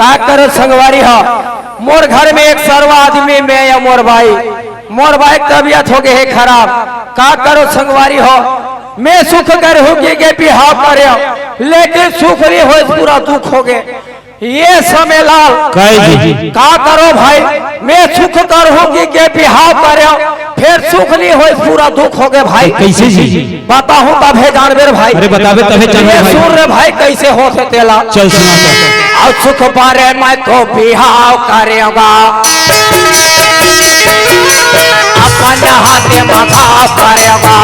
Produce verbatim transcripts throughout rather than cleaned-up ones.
का करो संगवारी हो, मोर घर में एक सरवा आदमी, मैं या मोर बाई, मोर बाई के तबीयत हो गए हे खराब। का करो संगवारी हो, मैं सुख कर हूँ कि के बिहाव करे, लेकिन सुख नहीं होय, पूरा दुख हो गए। ये समय लाल, काय जी? का करो भाई, मैं सुख कर हूँ कि के बिहाव करे, फिर सुख नहीं होय, पूरा दुख हो गए भाई। कैसे जी? बताहूँ तभे जानबे रे भाई। अरे बताबे तभे जानबे ये भाई। सुन रे भाई, कैसे होथे तेला। चल सुना तो। अउ सुख बारे मैं तो बिहाव करेगा, अपन हाथे म घाव करेगा।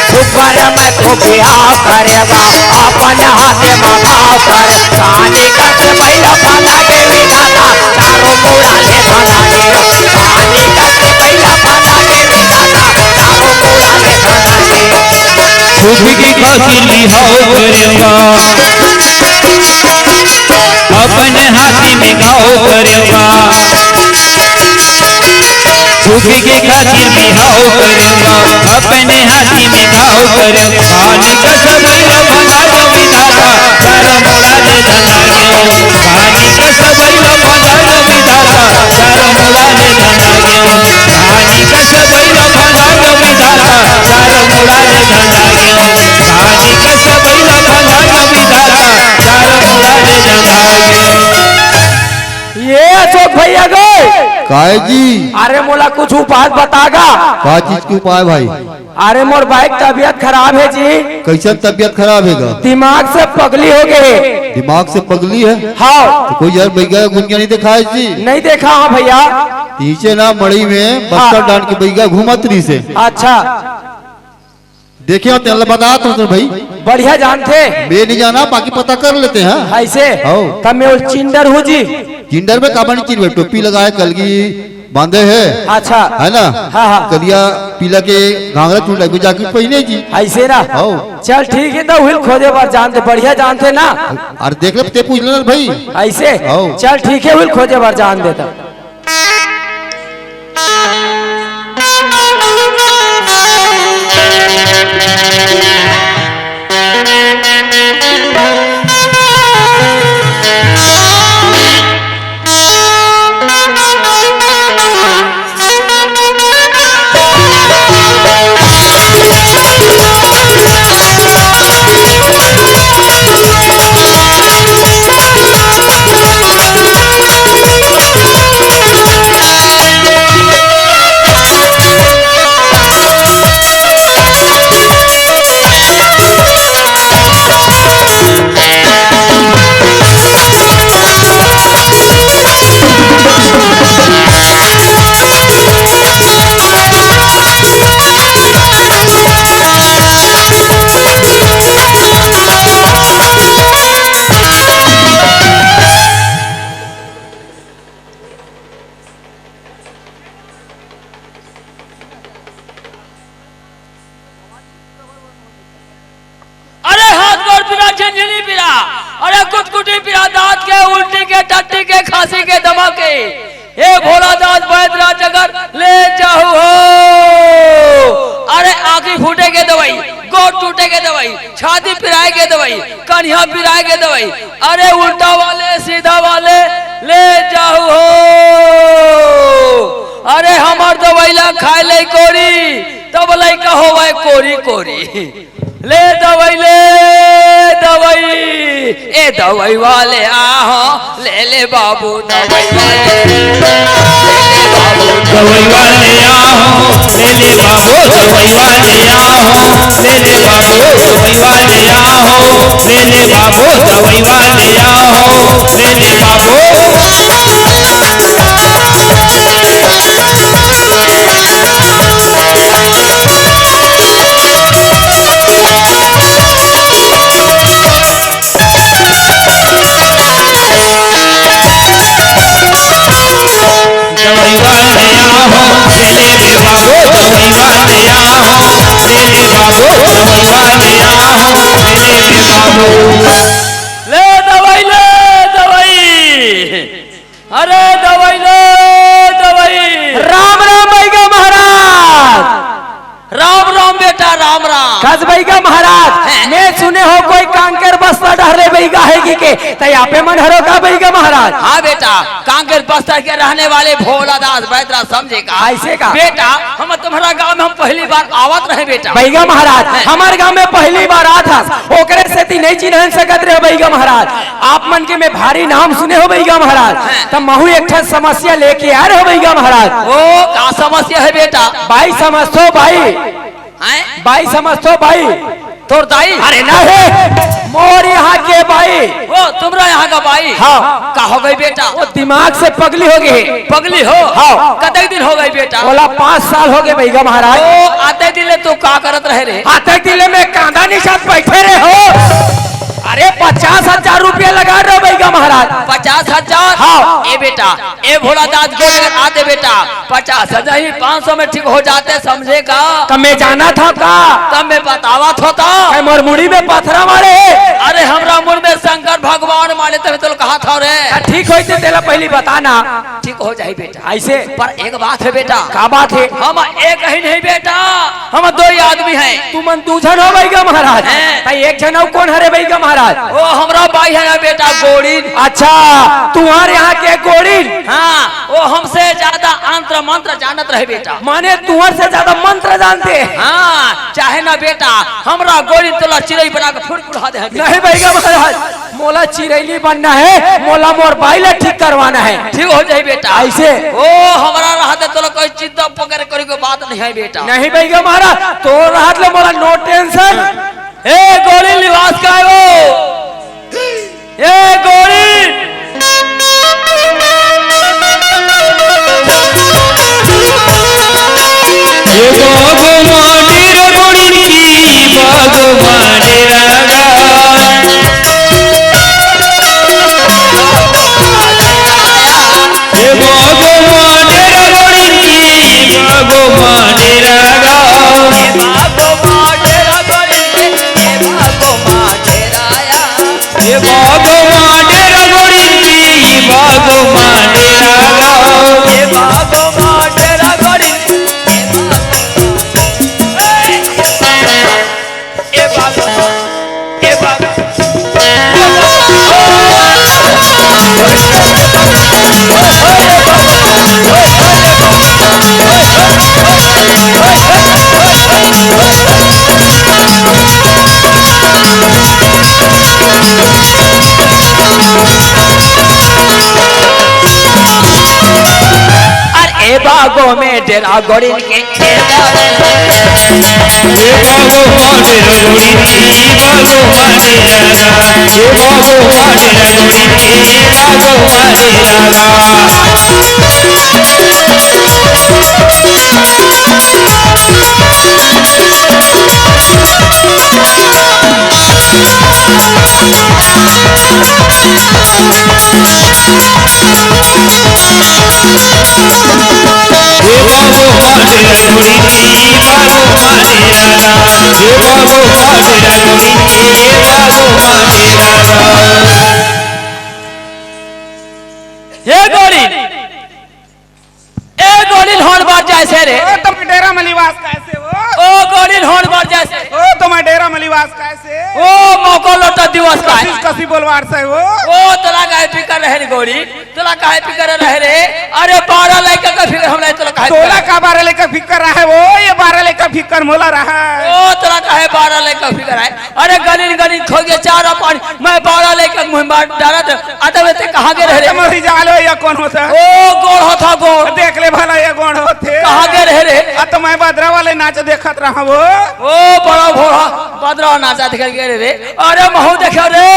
सुख बारे मैं तो बिहाव करेगा, अपन हाथे म घाव करे। कहानी कस बैला फना के विधाता, चारों मुड़ा ले फना के। कहानी कस बैला फना के विधाता, चारों मुड़ा ले फना के। खुद की खातिर बिहाव करेगा, अपन हाथी में घाव करेगा। खुद की खातिर बिहाव करेगा, अपने हाथी में घाव करेगा। कहानी कस बैला फना के विधाता, चारों मुड़ा ले फना के। कहानी कस बैला फना के विधाता, चारों मुड़ा ले फना के। कहानी कस बैला फना के विधाता, चारों मुड़ा ले फना के। कहानी कस बैला फना के विधाता, चारों मुड़ा ले फना के। ये अशोक भैया गए। काय जी? अरे मोला कुछ उपाय बतागा। का चीज के उपाय भाई? अरे मोर बाई के तबीयत खराब हे जी। कैसन तबीयत खराब हे गा? दिमाग से पगली हो गए हे। दिमाग से पगली हे? हाँ। तो कोई यार बैगा घूम के नहीं देखा हे जी? नहीं देखा हूँ भैया। नीचे ना मड़ई में बस्तर हाँ। डाल के बैगा घूमत रहिस हे। अच्छा। देखे हो, तेला बतात हों भाई। बढ़िया जानथे। मैं नहीं जाना, बाकी पता कर लेते हैं। ऐसे? हाँ। तब मैं वो चिंडर हूँ जी। चिंडर में काबर नहीं चिंडर, टोपी लगाए, कलगी बांधे हे। अच्छा। है ना? हाँ, हाँ। करिया पीला के घाघरा चुन्नी में जाके पहिने जी। ऐसे ना? हाँ। चल ठीक हे, तो उहिल खोजे बर जान दे, बढ़िया जानथे ना। अरे देख ले, ते पूछ लेना भाई। ऐसे? हाँ। चल ठीक हे, उहिल खोजे बर जान दे तो। अरे हाथ गोड़ पीरा, झिनझिनी पीरा, अरे कुटकुटी पीरा, दांत के, उल्टी के, टट्टी के, खांसी के, दमा के, हे भोला दास वैद्य राज अगर ले जाहू हो। अरे आंखी फूटे के दवाई, गोड़ टूटे के दवाई, छाती पिराए के दवाई, कनिहा पिराए के दवाई, अरे उल्टा वाले सीधा वाले ले जाहू हो। अरे हमर दवाई ला खाए ले कोरी, तब लइका होवय कोरी कोरी। ले दवाई, ले दवाई, ए दवाई वाले आहो, ले ले बाबू दवाई वाले, ले ले बाबू दवाई वाले आहो, ले ले बाबू दवाई वाले आहो, ले ले बाबू दवाई वाले आहो, ले ले बाबू दवाई वाले आहो, ले ले बाबू। दवाई वाले आहो, ले ले बाबू, दवाई वाले आहो, ले ले बाबू, दवाई वाले आहो, ले ले बाबू। ले दवाई, ले दवाई। अरे दवाई, ले दवाई। राम राम बैगा महाराज। राम राम बे बेटा राम राम। कस बइगा महाराज, हैं? मैं सुने हों कोई कांकेर बस्तर डहर ले बइगा हे कहिके, त आपे मन हरो का बइगा महाराज? हाँ बेटा, कांकेर बस्तर के रहने वाले भोला दास बैदराज समझे का। अइसे का? बेटा, हम तुम्हरा गांव में हम पहली बार आवत रहे बेटा। बइगा महाराज, हैं? हमर गांव में पहली बार आत हस, ओकरे सेती नइ चिन्हन सकत रहे बइगा महाराज। आप मन के मैं भारी नाम सुने हों बइगा महाराज, हैं? त महूं एक ठन समस्या लेके आय रहें बइगा महाराज। ओ, का समस्या हे बेटा? बाई समझथो बाई। हैं? बाई समझथो बाई। तोर दाई? अरे नहीं, मोर यहाँ के बाई। ओ, तुम्हरा यहाँ का बाई? हाँ। का होगे बेटा? ओ दिमाग से पगली होगे। पगली हो? हाँ। कतक दिन होगे बेटा? ओला पाँच साल होगे बइगा महाराज। ओ, अतेक दिन ले तू का करत रहे रे? अतेक दिन ले मैं कांदा निसात बइठे रहेंव। अरे पचास हजार रुपया लगा रहेंव बइगा महाराज। पचास हजार? हाँ। ए बेटा, ए भोला दास गोड़ लगे आते बेटा, पचास हजार नहीं, पाँच सौ में ठीक हो जाते, समझे का? त मैं जानथों का? तब मैं बतावत हों त। कहीं मोर मुड़ी में पथरा मारे? अरे हमर मुड़ में शंकर भगवान मारे, तब तोला कहत हों रे। त ठीक होइस ते तेला पहली बता ना। ठीक हो जाही बेटा। अइसे? पर एक बात हे बेटा। का बात हे? हम एक ही नहीं बेटा, हम दो ही आदमी हैं। तुमन दू झन हो बइगा महाराज। हैं। त एक झन अउ कोन हरे बइगा महाराज? ओ हमर बाई हे ना बेटा, गोड़िन। अच्छा, तुम्हर यहाँ के गोड़िन। हाँ, ओ हमसे ज्यादा अंत्र मंत्र जानत रहे बेटा। माने तुम्हर से ज्यादा मंत्र जानथे? हाँ, चाहे ना बेटा, हमर गोड़िन तोला चिरई बना के फुड़कुड़ा दे। नहीं बइगा महाराज, मोला चिरई नइ बनना हे, मोला मोर बाई ला ठीक करवाना हे। ठीक हो जाही बेटा। अइसे? ओ, हमर रहते तोला कोई चिंता पकड़ करे के बात नहीं हे बेटा। नहीं बइगा महाराज, तोर रहत ले मोला no tension। ए, गोड़िन निवास का हे वो? ए, गोड़िन। ए बागो मांडेर गोड़िन की, बागो मांडेर गा। ए बागो मांडेर गोड़िन की, बागो मांडेर गा। ए बागो मांडेर गोड़िन की, ए बागो मांडेर गा। ए बागो मांडेर गोड़िन की, बागो मांडेर गा। ए बागो मांडेर गोड़िन की, ए बागो ए बाबा, ए बाबा। अरे ए बागो में डेरा गोड़िन के। ए बागो मांडेर गोड़िन की, बागो मांडेर गा। ए बागो मांडेर गोड़िन की, बागो मांडेर गा। ए बाबू मांडेर गोड़िन की, बाबू मांडेर गा। ए बाबू मांडेर गोड़िन की, ए बाबू मांडेर गा। ए गोड़िन, ए गोड़िन होड़ बर जाय से रे। ओ, तुम्हर डेरा म लिवास कइसे हो? ओ गोड़िन होड़ बर जाय से। ओ, तुम्हर डेरा म लिवास कइसे? ओ, मोको लोटा दिवस का हे। कसी, कसी बोलवार से हो? ओ, तोला काहे फिकर रहे रे गोड़िन? तोला काहे फिकर रहे रे? अरे, बारह लइका का फिकर हमला, तोला काहे तोला फिकर? का बारह लइका फिकर रहे वो? ये बारह लइका फिकर मोला रहे। ओ, तोला काहे बारह लइका फिकर हे? अरे, गलिन, गलिन खो गे चारा पानी, मैं बारह लइका मुंह मार डारत। अतब ते कहाँ गे रहे रे? अतब मरी जालो, या कोन होथे? ओ, गोड़ होथे, गोड़। देख ले भला, ये गोड़ होथे। कहाँ गे रहे रे? अतब मैं बदरा वाले नाच देखत रहा वो। ओ, बड़ा भोला, बदरा नाच देखे गे रहे रे। अरे महूँ देखेंव रे,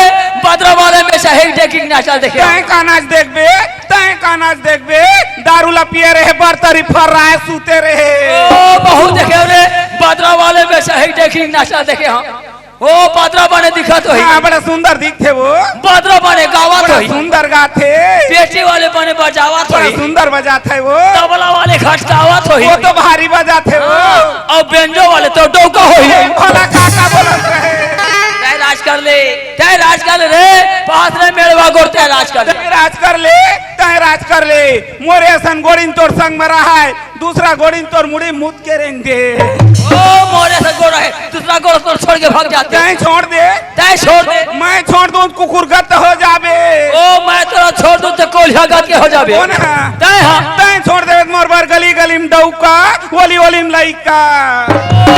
बदरा वाले में से एक डेकिन नाचल देखेंव। तैं का नाच देखबे, तैं का नाच देखबे, दारू ला पिए रहे, बरतरी फर रहा है, सूते रहे। ओ, महूँ देखेंव रे, बदरा वाले में से एक डेकिन नाचल देखेंव। ओ, बदरा बने दिखत होही। हाँ, बड़ा सुंदर दिखथे वो। बदरा बने गावत होही। बड़ा सुंदर गाथे। पेटी वाले बने बजावत होही। बड़ा सुंदर बजाथे वो। तबला वाले खटकावत होही। वो तो भारी बजाथे वो। हाँ, अउ बेंजो वाले तो डौका होही। ए, भोला काका बोलत रहे। तैं राज कर ले, तैं राज कर ले रे, पास रे मेड़वा गोड़ तैं राज कर ले। तैं राज कर ले, तैं राज कर ले। मोरे असन गोड़िन तोर संग म रहय। दूसरा गोड़ी तोर मुड़ी मुद के रेंग दे। ओ, मोरे से गोड़ हे, दूसरा गोड़ तोर छोड़ के भाग जाते। तैं छोड़ दे। तैं छोड़ दे। मैं छोड़ दूं, कुकुर गत हो जाबे। ओ, मैं तोला छोड़ दूं, त कोलिहा गत के हो जाबे। हो ना? तैं, हाँ। तैं छोड़ दे, मोर बर गली गली में डौका, ओली ओली में लइका। ओ,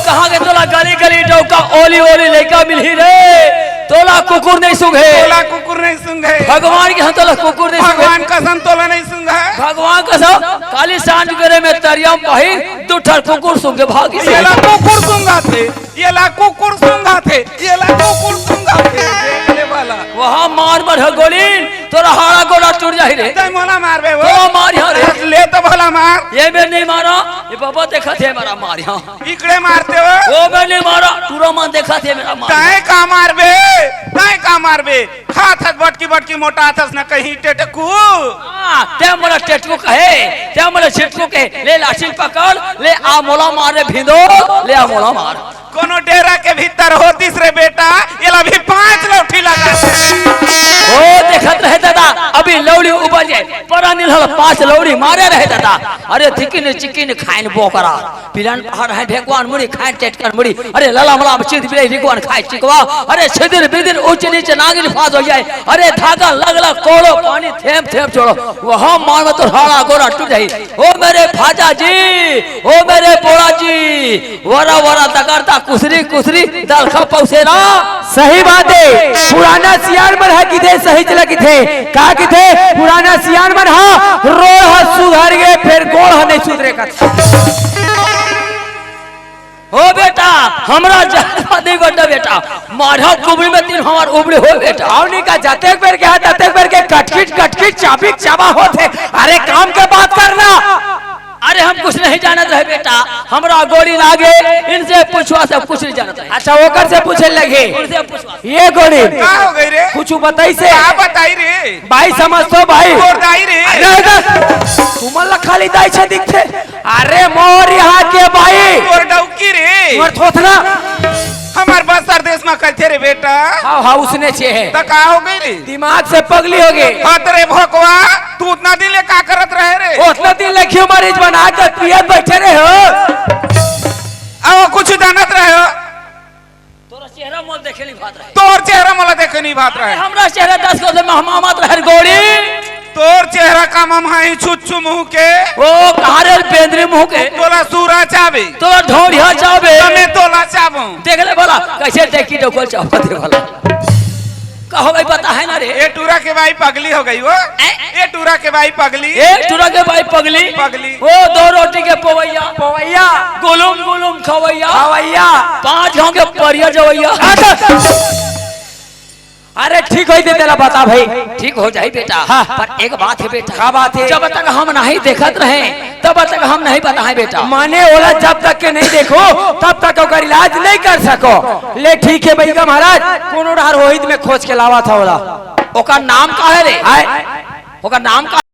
कहाँ के तोला गली गली डौका, ओली ओली लइका मिलही रे? तोला कुकुर नहीं सूंघे। तोला कुकुर नहीं सूंघे। भगवान के हाँ, तोला कुकुर नहीं सूंघे। भगवान कसम तोला नहीं सूंघे। भगवान कसम, काली सांझ करे में तरिया में पाही, दू ठन कुकुर सूंघ के भाग गे। एला कुकुर सूंघाथे, एला कुकुर सूंघाथे, एला कुकुर सूंघाथे। देख ले वाला। वहाँ मार मार गोली, तोर हाड़ा गोड़ा टूट जाही रे। तैं मोला मारबे वो? तोला मार यहाँ रे। ले तो भला मार। ये मेर नहीं मारा, ये बाबा देखथे मोला मार यहाँ। इकड़े मारते हो। ओ मेर नहीं मारा, टूरा मन देखथे मोला मार। तैं का मारबे? तैं का मारबे? खात हस बटकी बटकी मोटात हस न कहीं टेटकू। हाँ, तैं मोला टेटकू कहे, तैं मोला छिटकू कहे, ले लाठी पकड़, ले आ मोला मार रे भिंदो, ले आ मोला मार। कोनो डेरा के भीतर होतिस रे बेटा, एला भी पांच लौठी लगा। ओ देखत रहे दादा, अभी लौड़ी उबल जाए, परा निल हल पांच लौड़ी मारे रहे दादा। अरे थिकिन चिकिन खाइन बोकरा। पिलन पहाड़ है, ढेकुआन मुड़ी, खाए टेटकन मुड़ी। अरे लला मला चित बिलाई रिकुआन खाए चिकवा। अरे छिदिर बिदिर ऊंच नीच नागिन फांस हो जाए। अरे धागा लगला कोड़ो पानी थेम थेम छोड़ो। वहाँ मार में तो हाड़ा गोड़ा टूट जाही। ओ मेरे भाजा जी, ओ मेरे बोड़ा जी, वरा वरा दगरता कुसरी कुसरी दलखा पौसेला। सही बात हे, पुराना सियान मन ह किथे सही चला किथे, का किथे पुराना सियान मन ह, रोड़ ह सुधर गे, फेर गोड़ ह नहीं सुधरे कथे। हो बेटा, हमरा जात नहीं बता बेटा, मारा कुबड़ी में तीन हमार उबड़ी हो बेटा। अउ नहीं का, जतेक बेर के हा, ततेक बेर के कटकिट कटकिट चाबिक चाबा होथे। अरे काम के बात करना। अरे हम कुछ नहीं जानत रहे बेटा, हमरा गोली लागे, इनसे पूछवा, सब कुछ नहीं जानत रहे। अच्छा, ओकर से पूछे लगे। उनसे पूछवा। ये गोली का हो गई रे? कुछ बताई से? का बताई रे? बाई समझ तो बाई। तोर दाई रे। अरे इधर। तुमन ला खाली दाई छे दिखथे। अरे मोर यहाँ के बाई। तोर डौकी रे। तोर थोथना। हमार बस्तर देश में कथे रे बेटा। हाँ, हाँ, उसने छे है। त का हो गई रे? दिमाग से पगली हो गई। हत रे भोकवा, तू उतना दिन ले का करत रहे रे? उतना दिन ले क्यों मरीज बना के पियत बैठे रहे हो? अब कुछ जानत रहे हो? तोरा चेहरा मोल देखे नहीं भात रहे। तोर चेहरा मोला देखे नहीं भात रहे। हमरा चेहरा दस को से महमामत रहे गोरी। तोर चेहरा का ममहाई छुच्छू मुंह के। ओ कहारे बेंदरी मुंह के। तोला सूरा चाबे। तोला ढोढ़िया चाबे। तमे तोला चाबो। देख ले भला, कैसे देखी डोकल चाबत हे भला। कहो भाई, पता है ना रे। ए टूरा के बाई पगली हो गई वो। ए? ए टूरा के बाई पगली। ए टूरा के बाई पगली। पगली। ओ दो रोटी के पवैया। पवैया। गुलुम गुलुम खवैया। खवैया। पांच गांव के परिया जवैया। अच्छा। अरे ठीक होई ते तेला बता भाई। ठीक हो जाई बेटा। हाँ। पर एक बात है बेटा। का बात है? जब तक हम नहीं देखत रहे, तब तक हम नहीं बताए बेटा। माने ओला जब तक के नहीं देखो, तब तक ओकर इलाज नहीं कर सको। ले ठीक है भैया महाराज, कोनो डहर होहित में खोज के लावा था ओला। ओकर नाम का है रे? आय। ओकर नाम का